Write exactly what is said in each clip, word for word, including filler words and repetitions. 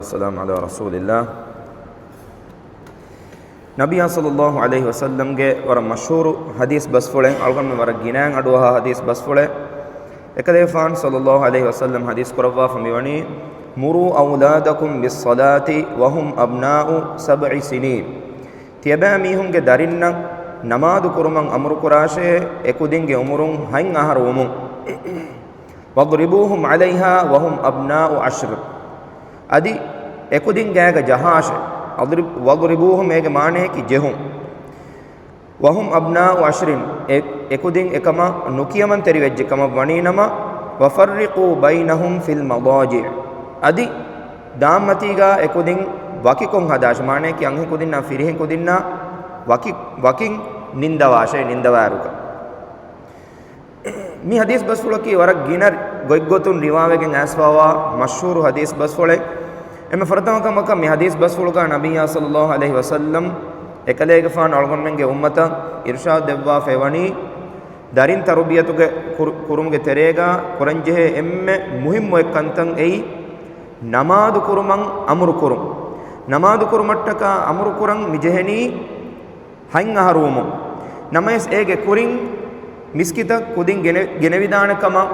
والسلام على رسول الله. ނަބިއްޔާ ޞައްލައްލާހު ޢަލައިހި ވަސައްލަމްގެ ވަރަށް މަޝްހޫރު ޙަދީޘް ބަސްފުޅެއް، އަޅުގަނޑުމެން ވަރަށް ގިނައިން އަޑުއަހާ ޙަދީޘް ބަސްފުޅެއް. އެކަލޭގެފާނު ޞައްލައްލާހު ޢަލައިހި ވަސައްލަމް ޙަދީޘް ކުރައްވާފަ މިވަނީ، "مروا أولادكم بالصلاة وهم أبناء سبع سنين." ތިޔަބައި މީހުންގެ ދަރިންނަށް ނަމާދު ކުރުމަށް އަމުރު ކުރާށޭ، އެކުދިންގެ އުމުރުން ހަތް އަހަރު ވުމުން. "واضربوهم عليها وهم أبناء عشر." އަދި އެކުދިން ގާގަ ޖަހާށޭ. އަޟްރިބް، "واضربوهم" އޭގެ މާނަޔަކީ ޖެހުން. "وهم أبناء عشر" އެ، އެކުދިން އެކަމަށް ނުކިޔަމަންތެރިވެއްޖެ ކަމަށް ވަނީ ނަމަ، "وفرقوا بينهم في المضاجع." އަދި ދާންމަތީގަ އެކުދިން ވަކިކޮށް ހަދާށޭ. މާނަޔަކީ އަންހެން ކުދިންނާ ފިރިހެން ކުދިންނާ ވަކި، ވަކިން ނިންދަވާށޭ، ނިންދަވާއިރުގަ. މި ޙަދީޘް ބަސްފުޅަކީ ވަރަށް ގިނަ ގޮތްގޮތުން ރިވާވެގެން އައިސްފަވާ މަޝްހޫރު ޙަދީޘް ބަސްފުޅެއް. އެންމެ ފުރަތަމަ ކަމަކަށް މި ޙަދީޘް ބަސްފުޅުގަ ނަބިއްޔާ ޞައްލައްލާހު ޢަލައިހި ވަސައްލަމް އެކަލޭގެފާނު އަޅުގަނޑުމެންގެ އުއްމަތަށް އިރުޝާދު ދެއްވާފައި ވަނީ، ދަރިން ތަރުބިޔަތުގެ ކުރު، ކުރުމުގެ ތެރޭގަ ކުރަންޖެހޭ އެންމެ މުހިއްމު އެއްކަންތައް އެއީ، ނަމާދު ކުރުމަށް އަމުރު ކުރުން. ނަމާދު ކުރުމަށްޓަކާ އަމުރު ކުރަން މި ޖެހެނީ، ހަތް އަހަރު ވުމުން. ނަމަވެސް އޭގެ ކުރިން މިސްކިތަށް ކުދިން ގެނެ، ގެނެވިދާނެ ކަމަށް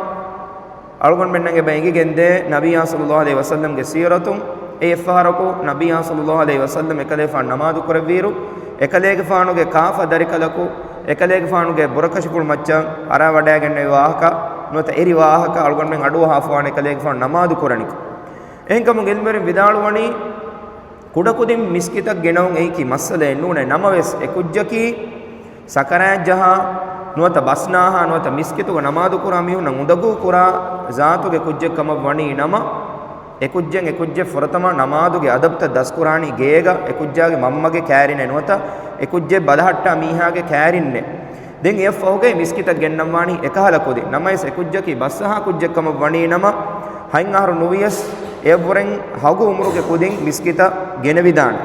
އަޅުގަނޑުމެންނަށް އެބަ އެނގިގެންދޭ، ނަބިއްޔާ ޞައްލައްލާހު ޢަލައިހި ވަސައްލަމްގެ ސީރަތުން. އެއީ އެއްފަހަރަކު ނަބިއްޔާ ޞައްލައްލާހު ޢަލައިހި ވަސައްލަމް އެކަލޭގެފާނު ނަމާދު ކުރެއްވިއިރު، އެކަލޭގެފާނުގެ ކާފަ ދަރިކަލަކު، އެކަލޭގެފާނުގެ ބުރަކަށިފުޅު މައްޗަށް އަރާވަޑައިގެންނެވި ވާހަކަ، ނުވަތަ އެރި ވާހަކަ އަޅުގަނޑުމެން އަޑުއަހާފަވާނެ އެކަލޭގެފާނު ނަމާދު ކުރަނިކޮށް. އެހެންކަމުން ޢިލްމުވެރިން ވިދާޅުވަނީ، ކުޑަކުދިން މިސްކިތަށް ގެނައުން އެއީކީ މައްސަލައެއް ނޫނޭ. ނަމަވެސް، އެކުއްޖަކީ ސަކަރާތް ޖަހާ، ނުވަތަ ބަސްނާހާ، ނުވަތަ މިސްކިތުގަ ނަމާދު ކުރާ މީހުންނަށް އުނދަގޫ ކުރާ ޒާތުގެ ކުއްޖެއް ކަމަށް ވަނީ ނަމަ، އެކުއްޖެއް، އެކުއްޖެއް ފުރަތަމަ ނަމާދުގެ އަދަބުތައް ދަސްކުރާނީ ގޭގަ، އެކުއްޖާގެ މަންމަގެ ކައިރިންނޭ ނުވަތަ އެކުއްޖެއް ބަލަހައްޓާ މީހާގެ ކައިރިންނޭ. ދެން އެއަށްފަހުގައި މިސްކިތަށް ގެންނަންވާނީ އެކަހަލަ ކުދިން. ނަމަވެސް އެކުއްޖަކީ ބަސްއަހާ ކުއްޖެއް ކަމަށް ވަނީ ނަމަ، ހަތް އަހަރު ނުވިޔަސް އެއަށްވުރެން ހަގު އުމުރުގެ ކުދިން މިސްކިތަށް ގެނެވިދާނެ.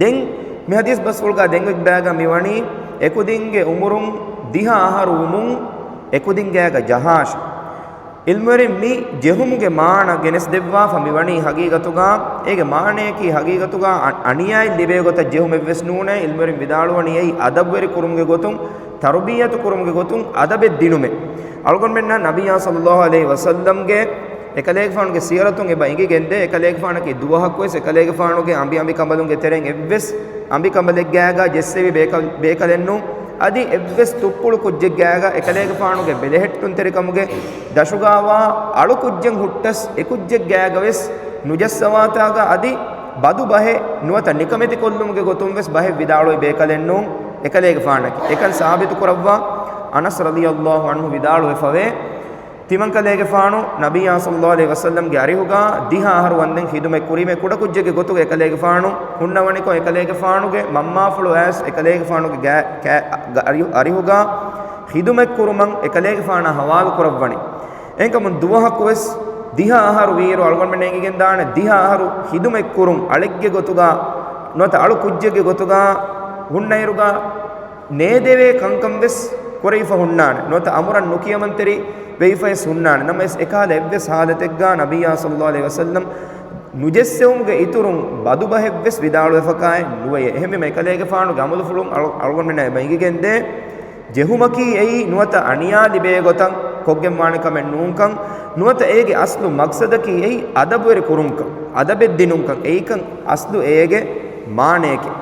ދެން މި ޙަދީޘް ބަސްފުޅުގަ ދެން އޮތް ބައިގަ މިވަނީ، އެކުދިންގެ އުމުރުން ދިހަ އަހަރު ވުމުން އެކުދިން ގާގަ ޖަހާށޭ. ޢިލްމުވެރިން މި ޖެހުމުގެ މާނަ ގެނެސްދެއްވާފަ މިވަނީ ޙަޤީޤަތުގަ، އޭގެ މާނަޔަކީ ޙަޤީޤަތުގަ އަ، އަނިޔާއެއް ލިބޭ ގޮތަށް ޖެހުމެއްވެސް ނޫނޭ. ޢިލްމުވެރިން ވިދާޅުވަނީ އެއީ އަދަބުވެރި ކުރުމުގެ ގޮތުން، ތަރުބިއްޔަތު ކުރުމުގެ ގޮތުން އަދަބެއް ދިނުމޭ. އަޅުގަނޑުމެންނަށް ނަބިއްޔާ ޞައްލައްލާހު ޢަލައިހި ވަސައްލަމްގެ އެކަލޭގެފާނުގެ ސީރަތުން އެބަ އެނގިގެންދޭ، އެކަލޭގެފާނަކީ ދުވަހަކުވެސް އެކަލޭގެފާނުގެ އަނބި އަނބިކަނބަލުންގެ ތެރެއިން އެއްވެސް އަނބިކަނބަލެއްގާގަ ޖެއްސެވި ބޭކަލް، ބޭކަލެއްނޫން. އަދި އެއްވެސް ތުއްޕުޅު ކުއްޖެއްގާގަ އެކަލޭގެފާނުގެ ބެލެހެއްޓުންތެރިކަމުގެ ދަށުގާވާ އަޅު ކުއްޖެއް ހުއްޓަސް އެކުއްޖެއްގާގަވެސް ނުޖައްސަވާތާގަ އަދި ބަދު ބަހެއް ނުވަތަ ނިކަމެތި ކޮށްލުމުގެ ގޮތުންވެސް ބަހެއް ވިދާޅުވި ބޭކަލެއްނޫން އެކަލޭގެފާނަކީ. އެކަން ސާބިތު ކުރައްވާ އަނަސް ރަޟިޔައްލާހު ޢަންހު ވިދާޅުވެފަވޭ. ތިމަންކަލޭގެފާނު ނަބިއްޔާ ޞައްލައްލާހު ޢަލައިހި ވަސައްލަމްގެ އަރިހުގާ ދިހަ އަހަރު ވަންދެން ޚިދުމަތް ކުރީމޭ ކުޑަކުއްޖެއްގެ ގޮތުގަ އެކަލޭގެފާނު ހުންނަވަނިކޮށް، އެކަލޭގެފާނުގެ މަންމާފުޅު އައިސް އެކަލޭގެފާނުގެ ގާ، ކާ، ގަ، އަރި، އަރިހުގާ ޚިދުމަތް ކުރުމަށް އެކަލޭގެފާނާ ޙަވާލު ކުރައްވަނީ. އެހެންކަމުން ދުވަހަކުވެސް ދިހަ އަހަރު ވީއިރު އަޅުގަނޑުމެން އެނގިގެންދާނެ، ދިހަ އަހަރު ޚިދުމަތް ކުރުން އަޅެއްގެ ގޮތުގާ ނުވަތަ އަޅު ކުއްޖެއްގެ ގޮތުގާ ހުންނައިރުގާ ނޭދެވޭ ކަންކަން ވެސް ކުރެވިފަ ހުންނާނެ. ނުވަތަ އަމުރަށް ނުކިޔަމަންތެރި ވެވިފަވެސް ހުންނާނެ. ނަމަވެސް އެކަހަލަ އެއްވެސް ޙާލަތެއްގާ ނަބިއްޔާ ޞައްލައްލާހު ޢަލައިހި ވަސައްލަމް ނުޖެއްސެވުމުގެ އިތުރުން ބަދުބަހެއްވެސް ވިދާޅުވެފަކާއެއް ނުވެޔޭ. އެހެންވީމަ އެކަލޭގެފާނުގެ ޢަމަލުފުޅުން އަޅު، އަޅުގަނޑުމެންނަށް އެބަ އެނގިގެންދޭ، ޖެހުމަކީ އެއީ ނުވަތަ އަނިޔާ ލިބޭ ގޮތަށް ކޮށްގެންވާނެ ކަމެއް ނޫންކަން، ނުވަތަ އޭގެ އަސްލު މަޤްޞަދަކީ އެއީ އަދަބުވެރި ކުރުންކަން، އަދަބެއް ދިނުންކަން، އެއީކަން އަސްލު އޭގެ މާނަޔަކީ.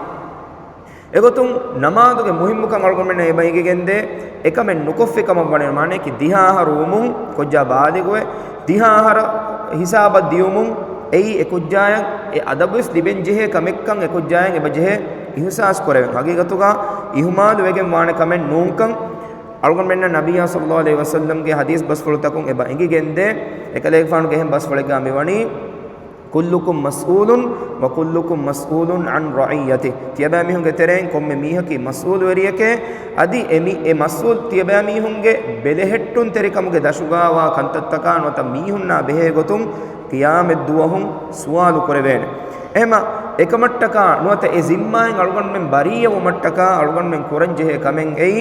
އެގޮތުން ނަމާދުގެ މުހިއްމުކަން އަޅުގަނޑުމެންނަށް އެބަ އެނގިގެންދޭ، އެކަމެއް ނުކޮށްފި ކަމަށް ވަނީ، މާނަޔަކީ ދިހަ އަހަރު ވުމުން ކުއްޖާ ބާލިޣުވެ، ދިހަ އަހަރަށް ހިސާބަށް ދިޔުމުން އެއީ އެކުއްޖާޔަށް އެ އަދަބުވެސް ލިބެން ޖެހޭ ކަމެއްކަން އެކުއްޖާޔަށް އެބަ ޖެހޭ އިޙްސާސް ކުރެވެން. ޙަޤީޤަތުގާ އިހުމާލު ވެގެން ވާނެ ކަމެއް ނޫންކަން އަޅުގަނޑުމެންނަށް ނަބިއްޔާ ޞައްލައްލާހު ޢަލައިހި ވަސައްލަމްގެ ޙަދީޘް ބަސްފުޅުތަކުން އެބަ އެނގިގެންދޭ. އެކަލޭގެފާނުގެ އެހެން ބަސްފުޅެއްގާ މިވަނީ، كلكم مسؤول وكلكم مسؤول عن رعيته. ތިޔަބައިމީހުންގެ ތެރެއިން ކޮންމެ މީހަކީ މަސްއޫލުވެރިއެކޭ. އަދި އެ މި، އެ މަސްއޫލް، ތިޔަބައިމީހުންގެ ބެލެހެއްޓުންތެރިކަމުގެ ދަށުގާވާ ކަންތައްތަކާ ނުވަތަ މީހުންނާ ބެހޭ ގޮތުން ޤިޔާމަތްދުވަހު ސުވާލު ކުރެވޭނެ. އެހެމަ އެކަމަށްޓަކާ ނުވަތަ އެ ޒިންމާއިން އަޅުގަނޑުމެން ބަރީއަވުމަށްޓަކާ އަޅުގަނޑުމެން ކުރަންޖެހޭ ކަމެއް އެއީ،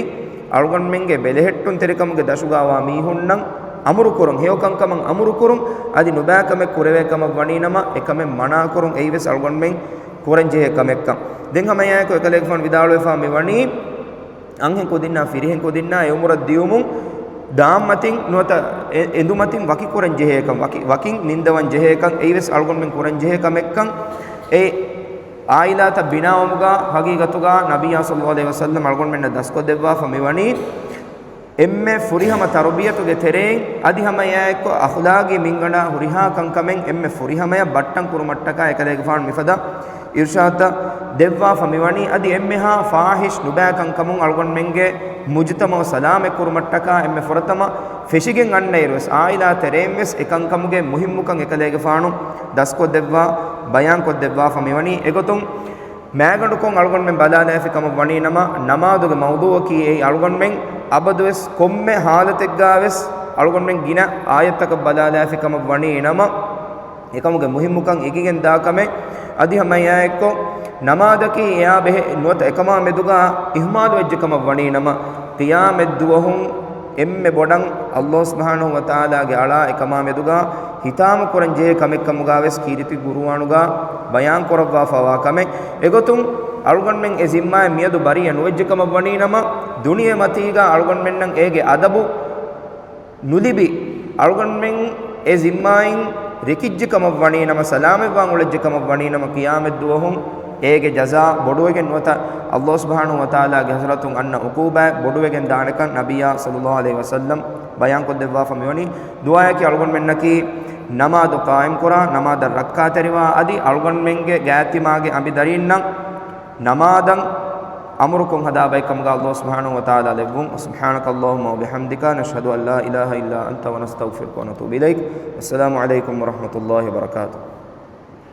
އަޅުގަނޑުމެންގެ ބެލެހެއްޓުންތެރިކަމުގެ ދަށުގާވާ މީހުންނަށް އަމުރުކުރުން، ހެޔޮ ކަންކަމަށް އަމުރުކުރުން، އަދި ނުބައި ކަމެއް ކުރެވޭ ކަމަށް ވަނީ ނަމަ، އެކަމެއް މަނާކުރުން، އެއީވެސް އަޅުގަނޑުމެން ކުރަންޖެހޭ ކަމެއްކަން. ދެން ހަމައެއާއެކު އެކަލޭގެފާނު ވިދާޅުވެފާ މިވަނީ، އަންހެން ކުދިންނާ ފިރިހެން ކުދިންނާ އެ އުމުރަށް ދިޔުމުން ދާންމަތިން ނުވަތަ އެ-، އެނދުމަތިން ވަކި ކުރަން ޖެހޭކަން، ވަކި-، ވަކިން ނިންދަވަން ޖެހޭކަން، އެއީވެސް އަޅުގަނޑުމެން ކުރަން ޖެހޭ ކަމެއްކަން. އެ އާއިލާތައް ބިނާވުމުގަ ހަގީގަތުގަ ނަބިއްޔާ ޞައްލައްލާހު ޢަލައިހި ވަސައްލަމް އަޅުގަނޑުމެންނަށް ދަސްކޮށްދެއްވާފަ މިވަނީ، އެންމެ ފުރިހަމަ ތަރުބިޔަތުގެ ތެރެއިން އަދި ހަމައެއާއެއްކޮށް އަޚުލާގީ މިންގަނޑާ ހުރިހާ ކަންކަމެއް އެންމެ ފުރިހަމަޔަށް ބައްޓަން ކުރުމަށްޓަކާ އެކަލޭގެފާނު މިފަދަ އިރުޝާދުތައް ދެއްވާފަ މިވަނީ. އަދި އެންމެހާ ފާޙިޝް ނުބައި ކަންކަމުން އަޅުގަނޑުމެންގެ މުޖުތަމަޢު ސަލާމަތް ކުރުމަށްޓަކާ އެންމެ ފުރަތަމަ ފެށިގެން އަންނައިރުވެސް އާއިލާ ތެރެއިންވެސް އެކަންކަމުގެ މުހިއްމުކަން އެކަލޭގެފާނު ދަސްކޮށްދެއްވާ، ބަޔާންކޮށްދެއްވާފަ މިވަނީ. އެގޮތުން މައިގަނޑުކޮށް އަޅުގަނޑުމެން ބަލާލާފި ކަމަށް ވަނީ ނަމަ، ނަމާދުގެ މައުޟޫޢަކީ އެއީ އަޅުގަނޑުމެން އަބަދުވެސް ކޮންމެ ޙާލަތެއްގާވެސް އަޅުގަނޑުމެން ގިނަ އާޔަތްތަކަށް ބަލާލާފި ކަމަށް ވަނީ ނަމަ، އެކަމުގެ މުހިއްމުކަން އެނގިގެން ދާ ކަމެއް. އަދި ހަމައެއާއެއްކޮށް، ނަމާދަކީ އެއާ ބެހޭ ނުވަތަ އެކަމާ މެދުގާ އިހުމާލުވެއްޖެ ކަމަށް ވަނީ ނަމަ، ޤިޔާމަތްދުވަހުން އެންމެ ބޮޑަށް ﷲ ސުބްޙާނަހޫ ވަތަޢާލާގެ އަޅާ އެކަމާ މެދުގާ ހިތާމަ ކުރަން ޖެހޭ ކަމެއްކަމުގާވެސް ކީރިތި ޤުރުއާނުގާ ބަޔާން ކުރައްވާފަވާ ކަމެއް. އެގޮތުން އަޅުގަނޑުމެން އެ ޒިންމާއެއް މިއަދު ބަރީއަ ނުވެއްޖެ ކަމަށް ވަނީ ނަމަ، ދުނިޔެ މަތީގާ އަޅުގަނޑުމެންނަށް އޭގެ އަދަބު ނުލިބި، އަޅުގަނޑުމެން އެ ޒިންމާއިން ރެކިއްޖެ ކަމަށް ވަނީ ނަމަ، ސަލާމަތްވާން އުޅެއްޖެ ކަމަށް ވަނީ ނަމަ، ޤިޔާމަތްދުވަހުން އޭގެ ޖަޒާ ބޮޑުވެގެން ނުވަތަ ﷲ ސުބްޙާނަހޫ ވަތަޢާލާގެ ޙަޟްރަތުން އަންނަ ޢުޤޫބާތް ބޮޑުވެގެން ދާނެކަން ނަބިއްޔާ ޞައްލައްލާހު ޢަލައިހި ވަސައްލަމް ބަޔާންކޮށްދެއްވާފަ މިވަނީ. ދުޢާއަކީ އަޅުގަނޑުމެންނަކީ ނަމާދު ޤާއިމްކުރާ، ނަމާދަށް ރައްކާތެރިވާ، އަދި އަޅުގަނޑުމެންގެ ގާތްތިމާގެ އަނބިދަރީންނަށް ނަމާދަށް އަމުރުކޮށް ހަދާ ބައެއްކަމުގާ ﷲ ސުބްޙާނަހޫ ވަތަޢާލާ ލެއްވުން. سبحانك اللهم وبحمدك، نشهد أن لا إله إلا أنت، ونستغفرك ونتوب إليك. السلام عليكم ورحمة الله وبركاته.